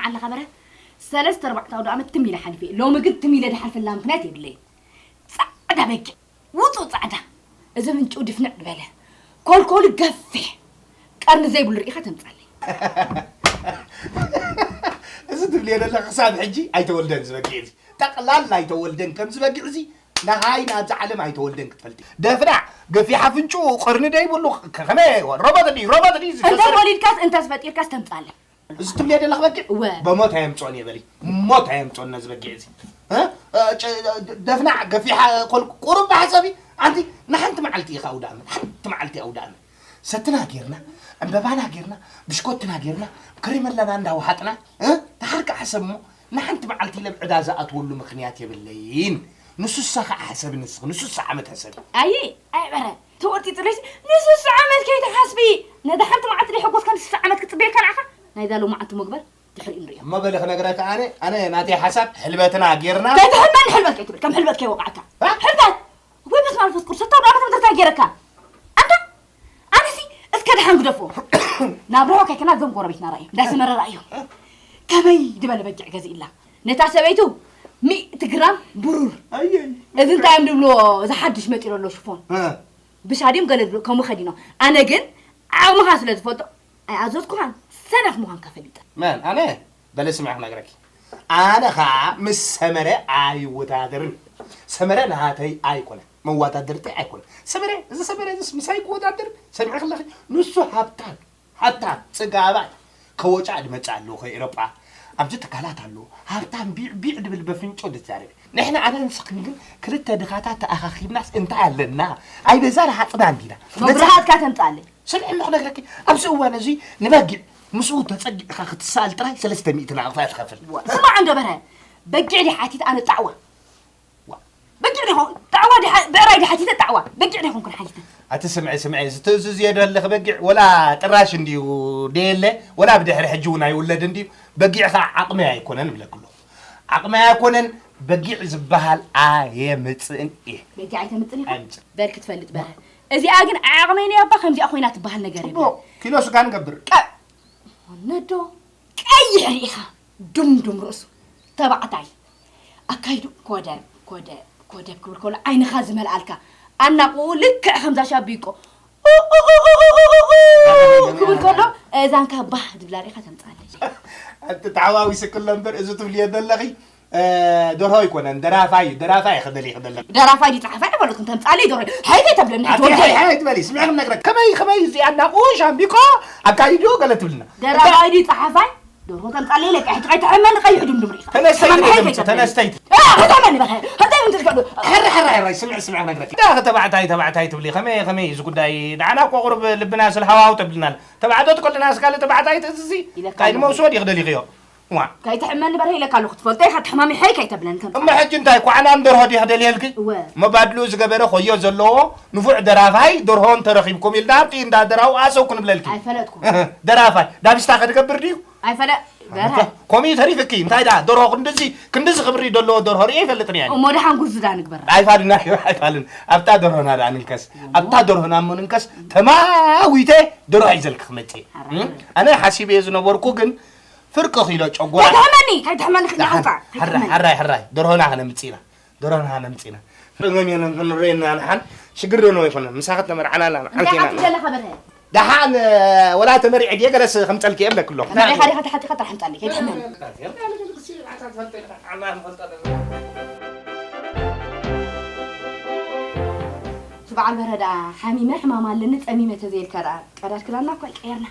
ኣለኻ በረ፣ ሰለስተ ኣርባዕተ ኣውደ ኣመት ትም ኢለ ሓሊፈ እየ። ሎሚ ግን ትም ኢለ ዝሓልፈላ ምኽንያት የብለይን። ጻዕዳ በጊዕ፣ ውጹእ ጻዕዳ፣ እዚ ኣፍንጭኡ ድፍንዕ ዝበለ፣ ኮልኮሉ ገፊሕ፣ ቀርኒ ዘይብሉ ርኢኻ ተምጻለይ። እዚ ትብልዮ ዘለኺ ክሳብ ሕጂ ኣይተወልደን ዝበጊዕ እዚ። ጠቕላላ ኣይተወልደን ከም ዝበጊዕ እዚ። ንሃይ ናብዛ ዓለም ኣይተወልደን ክትፈልጢ። ደፍናዕ፣ ገፊሕ ኣፍንጭኡ፣ ቀርኒ ዘይብሉ፣ ከ-፣ ከመይ፣ ሮቦት ድዩ፣ ሮቦት ድዩ እዚ እንተ ተሰርሐ? ወሊድካስ እንተስ ፈጢርካስ ተምጻለይ። እዚ ትብልዮ ዘለኺ በጊዕ? እወ። በሞት ኣየምጽኦን እየ በሊ። ሞት ኣየምጽኦን ነዚ በጊዕ እዚ። እ? እ፣ ጨ-፣ ደፍናዕ፣ ገፊሕ፣ ኮል-፣ ቁሩብ ብሓሳብ እዩ። ኣንቲ ንሓንቲ መዓልቲ ኢኻ ኣውደ ኣመት፣ ሓንቲ መዓልቲ ኣውደ ኣመት። ሰትና ጌርና፣ ዕምበባና ጌርና፣ ብሽኮትና ጌርና፣ ከሪመላና እንዳወሓጥና፣ እ? ተሓርቂ ሓሰብ እሞ፣ ንሓንቲ መዓልቲ ኢለ ኣብ ዕዳ ዝኣትወሉ ምኽንያት የብለይን። ንሱሳ ኸዓ ሕሰቢ ንስኺ፣ ንሱሳ ዓመት ሕሰቢ። ኣየ፣ ኣየ በረ፣ ተወርጢጥለይሲ፣ ንሱሳ ዓመት ከይትሓስቢ፣ ነዛ ሓንቲ መዓልቲ ደይሐጎስካ ንሱሳ ዓመት ክጽበየልካ ንዓኻ? ናይዛ ሎማዓንቲ መግበር ድሕሪኡ ንርእዮ። እሞ በሊ ክነግረካ ኣነ፣ ኣነ ናተይ ሓሳብ ሕልበትና ጌርና። ከይትሕልመኒ ሕልበት ከይትብል፣ ከም ሕልበት ከይወቕዓካ። እ? ሕልበት! ወይ በስመ ኣብ መንፈስ ቅዱስ፣ ሰብታ ብኣመት ምድርታ ጌረካ። ኣንታ፣ ኣነሲ እስከ ደሓን ግደፎ። ናብ ርሑቕ ከይከና እዞም ጎረቤትና ራእዮም፣ እንዳ ሰመረ ራእዮም። ከመይ ዝበለ በጊዕ ገዚእላ። ነታ ሰበይቱ ሚእቲ ግራም ብሩር። ኣየይ። እዚ እንታይ እዮም ዝብልዎ፣ እዚ ሓድሽ መፂኡ ዘሎ ሽፎን። እ። ብሻ ድዮም ገለ ዝብሉ፣ ከምኡ ከዲኖም። ኣነ ግን ዓቕምኻ ስለ ዝፈልጦ ኣይኣዘዝኩኻን፣ ሰነፍ ምዃንካ ፈሊጠ። መን? ኣነ? በለ ስምዒ ክነግረኪ። ኣነ ኸዓ ምስ ሰመረ ኣይወዳደርን። ሰመረ ናሃተይ ኣይኮነ፣ መወዳደርተይ ኣይኮነ። ሰመረ፣ እዚ ሰመረ እዚስ ምሳይ ክወዳደር ሰሚዕኺ ኣለኺ? ንሱ ሃብታም፣ ሃብታም፣ ጽጋባይ፣ ከወጫ ድመጽእ ኣለዎ ከኤሮጳ። ኣብዚ ትካላት ኣለዎ። ሃብታም ቢዕ ቢዕ ድብል በፍንጮ ድዛረብ። ንሕና ኣነ ንስኽን ግን ክልተ ድኻታት ተኣኻኺብናስ እንታይ ኣለና? ኣይ በዛ ረሃጽና እንዲና። መብርሃትካ ተምጻለይ። ስምዒ እሞ ክነግረኪ፣ ኣብዚ እዋን እዚ ንበጊዕ ምስኡ ተጸጊዕካ ክትሰኣል ጥራይ ሰለስተ ሚእቲ ናቕፋ ትኸፍል። ዋ፣ ስማዕ እንዶ በርሀ፣ በጊዕ ድየ ሓቲተ ኣነ ጣዕዋ? ዋ። በጊዕ ድየ ኾን-፣ ጣዕዋ ድየ ሓ-፣ ብዕራይ ድየ ሓቲተ ጣዕዋ? በጊዕ ድየ ኾንኩን ሓቲተ? ኣቲ ስምዒ፣ ስምዒ፣ እዚ ትእዝዝዮ ዶ ኣለኺ በጊዕ? ወላ ጥራሽ እንድዩ ደየለ፣ ወላ ብድሕሪ ሕጂ እውን ኣይውለድ እንድዩ። በጊዕ ኸዓ ዓቕመይ ኣይኮነን እብለኪ ኣለኹ። ዓቕመይ ኣይኮነን፣ በጊዕ ዝበሃል ኣየምጽእን እየ። በጊዕ ኣይተምጽእን ኢኻ? ኣይምጽእን። በል ክትፈልጥ በረ። እዚኣ ግን ዓቕመይ ነይ ኣባ ከምዚኣ ኮይና ትበሃል ነገር የብላ። ጽቡቕ፣ ኪሎ ስጋ ንገብር። ቀ-፣ ነዶ ቀይሕ ርኢኻ፣ ዱምዱም ርእሱ፣ ተባዕታይ። ኣካይዱ ኮደብ፣ ኮደብ፣ ኮደብ ክብል ከሎ ዓይንኻ ዝመልኣልካ። ኣናቑኡ ልክዕ ከምዛ ሻቢቆ። ኡ፣ ኡ፣ ኡ፣ ኡ፣ ኡ፣ ኡ፣ ኡ ክብል ከሎ እዛንካ ባህ ዝብላ ርኢኻ ተምጽኣለይ። ኣቲ ተሓዋዊስኪ ኣሎ እምበር፣ እዚ ትብልዮ ዘለኺ፣ እ፣ ደርሆ ኣይኮነን፣ ደራፋይ እዩ። ደራፋይ ኢኺ ደሊኺ ዘለኺ። ደራፋይ ድዩ ጸሓፋይ ኣይፈለጥኩን፣ ተምጽኣለይ ደርሆ። ሓይ ከይተብለኒ፣ ኣቲ ሓይ፣ ሓይ ትበሊ፣ ስምዒ ክነግረኪ። ከመይ፣ ከመይ እዚኣ እናቑ ሻምቢቆ ኣካይድዮ ገለ ትብልና። ደራፋይ ድዩ ጸሓፋይ? ደርሆ ተምጻለይ ኢለካ፣ ሕጂ ከይትሕመኒ ቀይሕ ድምድም ርኢኻ። ተነስተይቲ ሕማም ሓይ ደምጽ፣ ከይትብል። ተነስተይቲ። እ፣ ከተመኒ በለ፣ እንታይ ምንድር ከሉ? ሕረ፣ ሕረ፣ ሕረ፣ ስምዒ፣ ስምዒ ክነግረኪ። እንዳ ተባዕታይ፣ ተባዕታይ ትብሊ፣ ከመይ፣ ከመይ እዩ እዚ ጉዳይ? ደሓና እኮ ቁሩብ ልብና ስለ ሃዋው ተብልና። ተባዕቶ ትኮልና ስካለ ተባዕታይ ትእዝዚ? ኢለካ እንታይ ኣለኹ። ንመውስቦ ዲኺ ደሊኽዮ? ዋ። ከይትሕመኒ በርሀ ኢለካ ኣለኹ፣ ትፈልጦ ኢኻ፣ ተሓማሚሐ ከይተብለኒ ተምጻእ። እሞ ሕጂ እንታይ፣ ኳዕናን ደርሆ ዲኺ ደልየልኪ? እወ። እሞ ባድልኡ ዝገበረ ኮዮ ዘለዎ ንፉዕ ደራፋይ፣ ደርሆ እንተረኺብኩም ኢልና ኣብቲ እንዳ ደራው ኣሰው ክንብለልኪ። ኣይፈለጥኩን። ደራፋይ፣ ዳብስታ ከ ትገብር ድዩ? ኣይፈለ-፣ በርሀ። ከምኡ ተሪፍኪ፣ እንታይ ደኣ፣ ደርሆ ክንድዚ፣ ክንድዚ ክብሪ ዘለዎ ደርሆ ርእየ ኣይፈልጥን እየ። እሞ ደሓን ጉርዚ ደኣ ንግበር። ኣይፋልና፣ ኣይፋልን። ኣብታ ደርሆና ደኣ ንንከስ። ኣብታ ደርሆና እሞ ንንከስ፣ ተማዊተ ደርሆ ሒዘልኪ ክመጽእ እየ። ኣረ። ኣነ ሓሲበዮ ዝነበርኩ ግን ፍርቂ ኪሎ ጨጎራ። ከይትሕመኒ፣ ከይትሕመኒ፣ ደሓን፣ ከይትሕመኒ። ሕራይ፣ ሕራይ፣ ሕራይ። ደርሆና ከነምጽእ ኢና። ደርሆና ከነምጽእ ኢና። ፍርቂ ኪሎ ክንርእየና ንሓን ሽግር ዶ ነው ይኾነ? ምሳኸ ተመርዓና ኣላ፣ ንሓንቲ ኢና። እንታይ ሓቲተ ኣለኻ በርሀ? ደሓን፣ ወላ ተመሪዐ ድየ ገለስ ከምጸልኪ እየ እብለኪ ኣለኹ። ተመሪኻ ዲኻ ተሓቲኻ ጥራሕ ምጻለይ፣ ከይትሕመኒ። እቲ በዓል በርሀ ደኣ ሓሚመ ሕማም ኣለኒ ጸሚመ ተዘይልካ ደኣ ቀዳድ ክዳንና እኳ ኣይቀየርና።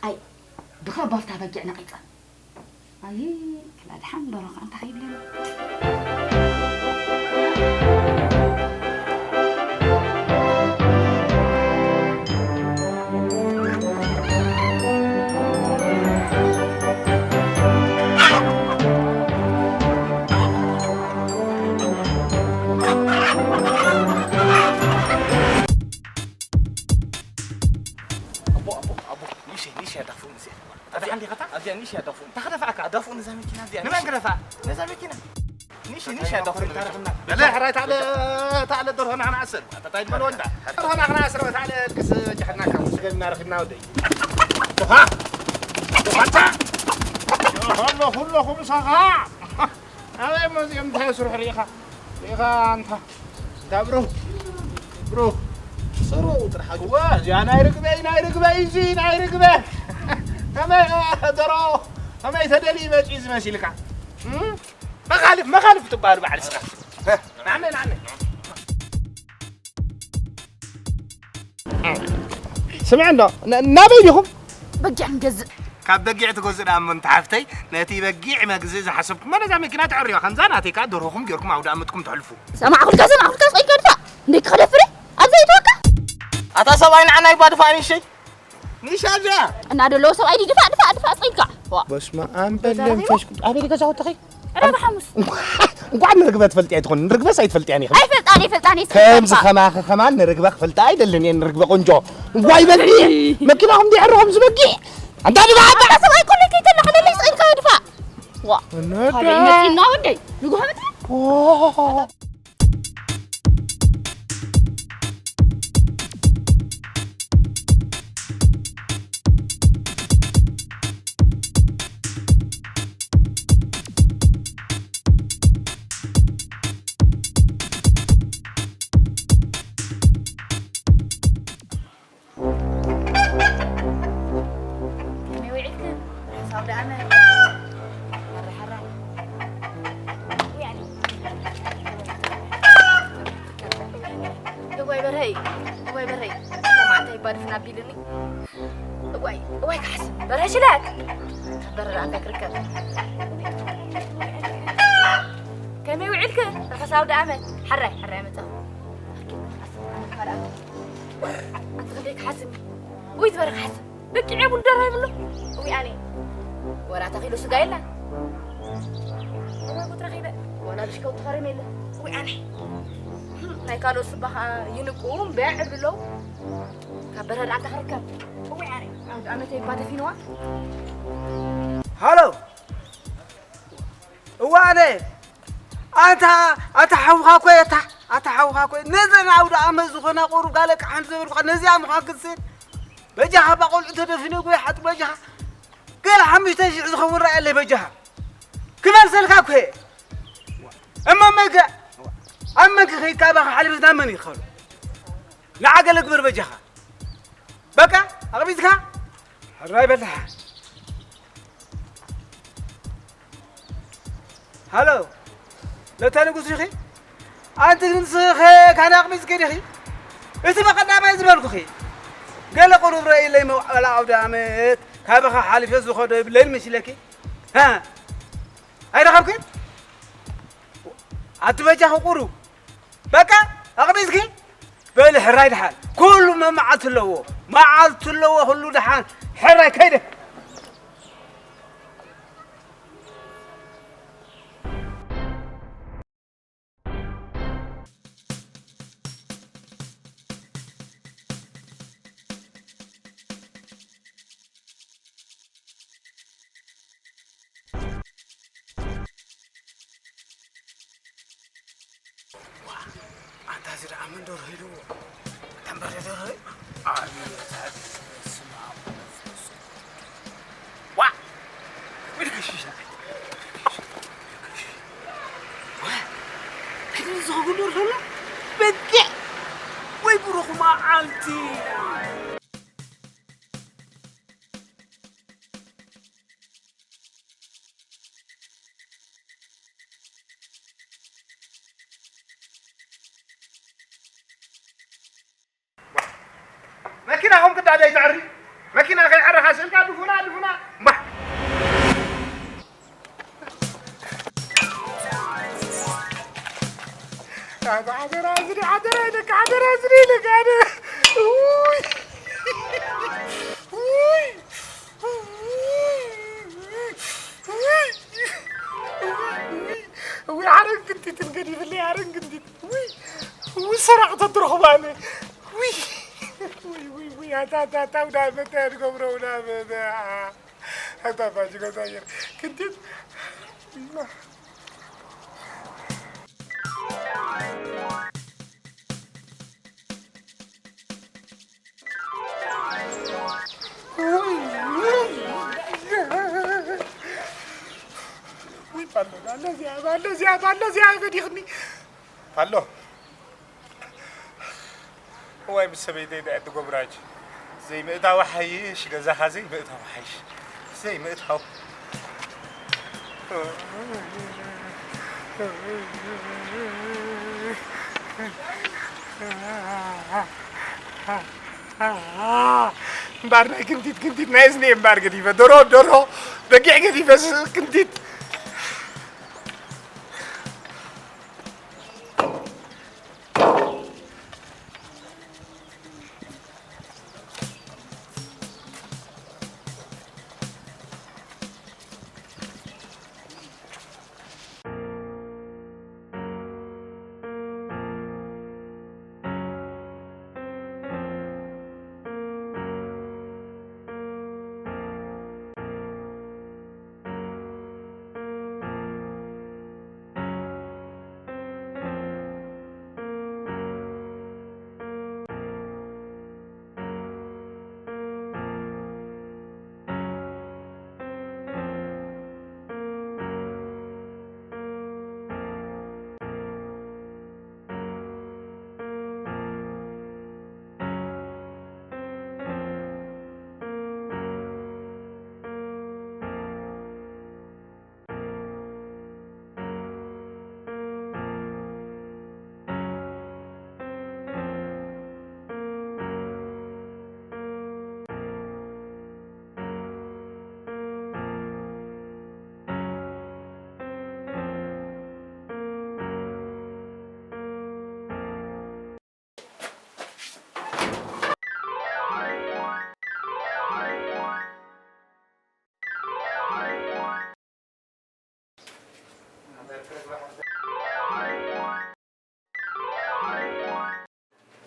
ኣይ፣ ብኸ ባፍታ በጊዕ ነቒጸ። ኣይ፣ ክላ ደሓን ደርሆ ከኣ እንታይ ከይብለኒ። ኣቦ፣ ኣቦ፣ ኣቦ፣ ኒሸ፣ ኒሸ፣ ኣዳፍኡ ንስያ። ኣዚኣ እንዲኻ እታ? ኣዚኣ ኒሸ፣ ኣዳፍኡ። እንታይ ከደፍኣካ? ኣዳፍኡ ነዛ መኪና እዚኣ። ንመን ክደፍኣ? ነዛ መኪና። ኒሸ፣ ኒሸ፣ ኣዳፍኡ ነዛ መኪና። በለ፣ ሕራይ፣ ታለ፣ ታለ፣ ደርሆና ክነኣስር። ኣታ ታይ ዝበልዎ እንዳ? ደርሆና ክነኣስር፣ ታለ፣ ልግስ ጀሓና ካብ ስገና ረኺብና ወደይ። ዱኻ! ዱኻታ! ዮ፣ ከሎ ኩለኹም ሰኻ ኣበይ መዚኦም እንታይ ስሩሕ ርኢኻ ርኢኻ ኣንታ እንታ ብሮ ብሮ ስሩ ጥራሕ እዋ እዚኣ ናይ ርግበይ ናይ ርግበይ እዚ ናይ ርግበ ከመይ ደሮ ከመይ ተደሊ መፂ ዝመሲልካ እም? መኻልፍ መኻልፍ ትበሃል በዓል ስኻ ናመ ናመ ስምዕ እንዶ ን- ናበይ ዲኹም? በጊዕ ንገዝእ። ካብ በጊዕ ትገዝእ ደኣ እሞ እንተ ሓፍተይ፣ ነቲ በጊዕ መግዝኢ ዝሓሰብኩሞ ነዛ መኪና ተዕርዩዋ፣ ከምዛ ናተይ ከኣ ደርሆኹም ጌርኩም ኣውደኣመትኩም ተሕልፉ። ሰማዕኩልካ ሰማዕኩልካ ስቕ ኢልካ ድፋእ። እንዴ ክኸደፍሪ ኣብዛ ይትወካ። ኣታ ሰብኣይ ንዓና ይባ ድፋእ ንእሽተይ። ንእሽተይ ኣብዚኣ። እና ደለዎ ሰብኣይ ድፋእ ድፋእ ድፋእ ስቕ ኢልካ። ዋ። በስመ ኣብ በል መንፈስ ቅዱስ። ኣበይ ገዛውትኺ? ዕዳጋ ሓሙስ። እንኳዕ ንርግበ ትፈልጢ ኣይትኾን ንርግበስ ኣይትፈልጥያን ኢኺ ኣይፈልጣን ኣይፈልጣን ከምዚ ከማኺ ከማን ንርግበ ክፈልጣ ኣይደልን እየ ንርግበ ቆንጆ ዋይ በጊዕ መኪናኹም ዲሕርኹም ዝበጊዕ ኣንታ ድባባ ኣታ ሰብኣይ ኮለይ ከይተለኸለለይ ስቕ ኢልካ ድፋእ ዋ ካልእ ይመፅእና ወደይ ንጉሆ መፅእ ከመይ ውዒልክን? ርሑስ ኣውደኣመት። ሕራይ ሕራይ። እዋይ በርሀይ፣ እዋይ በርሀይ። መዓልታይ ባድፍን ኣቢልኒ። እዋይ፣ እዋይ ክሓስብ። በርሀ ሽለት። በርሀ ደኣ እንታይ ክርከብ? ከመይ ውዒልክን? ርሑስ ኣውደኣመት። ሕራይ፣ ሕራይ መጻኹ። ኣቲ ክንደይ ክሓስብ። ውይ ዝበረ ክሓስብ። በጊዕ የብሉ ደራ የብሉ። እዊ ኣነ ወላ ተኺሉ ስጋ የለን። ወላ ጉት ረኺበ ወላ ብሽከው ተኸሪመ የለ። እዊ ኣነ ናይ ካልኦት ስባ ኸዓ ይንቁ እምበዕ እብሉ ኣለዉ። ካብ በረድ ኣንታ ክርከብ። እዊ ኣነ ኣውደ ኣመት የባ ደፊንዋ። ሃሎ እዋ ኣነ ኣንታ ኣታ ሓውኻ እኮ እየ፣ ኣታ ኣታ ሓውኻ እኮ እየ። ነዘን ኣውደ ኣመት ዝኾና ቁሩብ ጋለ ቃሕን ዝበልኩኻ ነዚኣ ምዃን ክትስእን በጃኻ እባ ቆልዑ ተደፊነ እኮ ይሓጥ በጃኻ። ገለ ሓሙሽተ ሽሕ ዝኸውን ረኣየለይ በጃኻ። ክመልሰልካ እኮ እየ። እሞ መገ ኣብ መንኪ ከይድካ ኣባኻ ሓሊፍስ ናብ መን ይኸሉ? ንዓ ገለ ግበር በጃኻ። በቃ ኣቕቢጽካ ሕራይ በላሕ። ሃሎ ለታ ንጉስ ኢኺ? ኣንቲ ግን ስኸ ካነ ኣቕቢጽኪ ዲኺ? እቲ በቐዳማይ ዝበልኩኺ ገለ ቁሩብ ረእይለይ መውዓላ ኣውደ ኣመት ካባኻ ሓሊፈ ዝኸዶ ይብለይን መሲለኪ? ሃ? ኣይረኸብክን? ኣቲ በጃኺ ቁሩብ በቃ ኣቕቢጽኪ በሊ ሕራይ ደሓን ኩሉ መመዓልቲ ኣለዎ መዓልቲ ኣለዎ ኩሉ ደሓን ሕራይ ከይደ ኣንታ እዚ ደኣ መን ደርሆ ኢልዎ? ኣንታ እምበር ደርሆ? ኣቤት፣ ኣቤት፣ በስመ ኣብ ወመንፈስ ቅዱስ። ዋ! ወዲ ገሽሽ ደኣ። ዋ! ክንዲ ዝኸጉ ደርሆ ኣሎ? በጊዕ! ወይ ብሩኽ መዓልቲ! መኪናኹም ቅዳ ዘይተዕሪ መኪና ከይዓረኻ ስእልካ ድፉና ድፉና እምባ ዓደራ ዝዲ ዓደራ ኢለካ ዓደራ ዝዲ ኢለካ ኣነ ውይ ውይ ውይ ሓረን ክንቲትን ገዲፍለይ ሓረን ክንቲት ውይ ውይ ሰራቕ ተትረኽቡ ኣነ ውይ ውይ ውይ ውይ ኣታ ኣታ ኣታ ውዳ መታ ያድገብረውና መታ ኣታ ባጅ ገዛየ ክንቲት እዚኣ ፓሎ እዚኣ ፈዲኽኒ። ፓሎ፣ እዋይ ምስ ሰበይተይ እንታይ ትገብራች? ዘይምእታው ሓይሽ፣ ገዛኻ ዘይምእታው ሓይሽ። ዘይምእታው። እምባር ናይ ክንቲት፣ ክንቲት ናይ እዝኒ እምባር ገዲፈ፣ ደሮ፣ ደሮ፣ በጊዕ ገዲፈ፣ ክንቲት።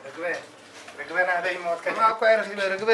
ርግበ፣ ርግበ ናተይ ሞት ከማ እኮ ኣይረኺበ ርግበ።